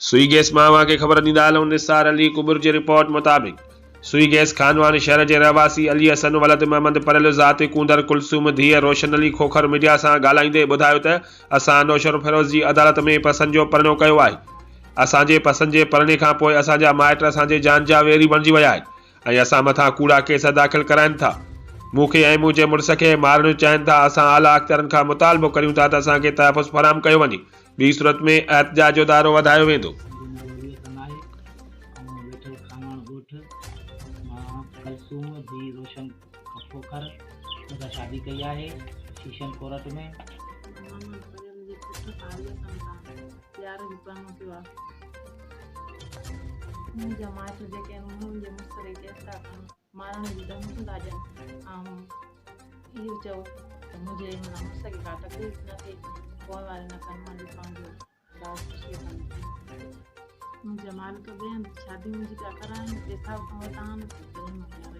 سوئي gas مان اوهان کي خبر ڏيندا هلون نثار علي ڪٻر جي رپورٽ مطابق سوئي گيس خانواهڻ شهر جي رهواسي علي حسن ولد محمد پريل ذات ڪونڌر ڪلثوم ڌيء روشن علي کوکر ميڊيا سان ڳالهائيندي ٻڌايو ته اسان نوشهروفيروز جي عدالت ۾ پسند جو پرڻو ڪيو آهي اسان جي پسند جي پرڻي کان پوء اسان جا مائٽ اسان جي جان جا ويري بڻجي ويا آهن ۽ اسان مٿان ڪوڙا ڪيس داخل ڪرائين ٿا. مون کي ۽ منهنجي مڙس کي مارڻ چاهين ٿا. اسان اعليٰ اختيارين کان مطالبو ڪريون ٿا ته اسان کي تحفظ فراهم ڪيو وڃي، ٻي صورت ۾ احتجاج جو دائرو وڌايو ويندو. منهنجو نالو علي حسن آهي. آئون ويٺل خانواهڻ ڳوٺ مان ڪلثوم ڌيء روشن کوکر ان سان شادي ڪئي آهي شيشن ڪورٽ ۾. محمد پريل جي پٽ علي حسن سان پيار جو پرڻو ڪيو آهي. منهنجا مائٽ جيڪي آهن اهي منهنجي مڙس کي ڪيس ٿا ڪن مارڻ جون ڌمڪيون ٿا ڏين ۽ اهو چئو ته منهنجي معنيٰ مڙس کي ڪا تڪليف نه ٿئي پوئواري نه ڪن منهنجو پنهنجو علاج خوشيء سان ٿئي. منهنجا مالڪ به آهن شادي منهنجي پيا ڪرائين پئسا به ورتا آهن پريم پيار.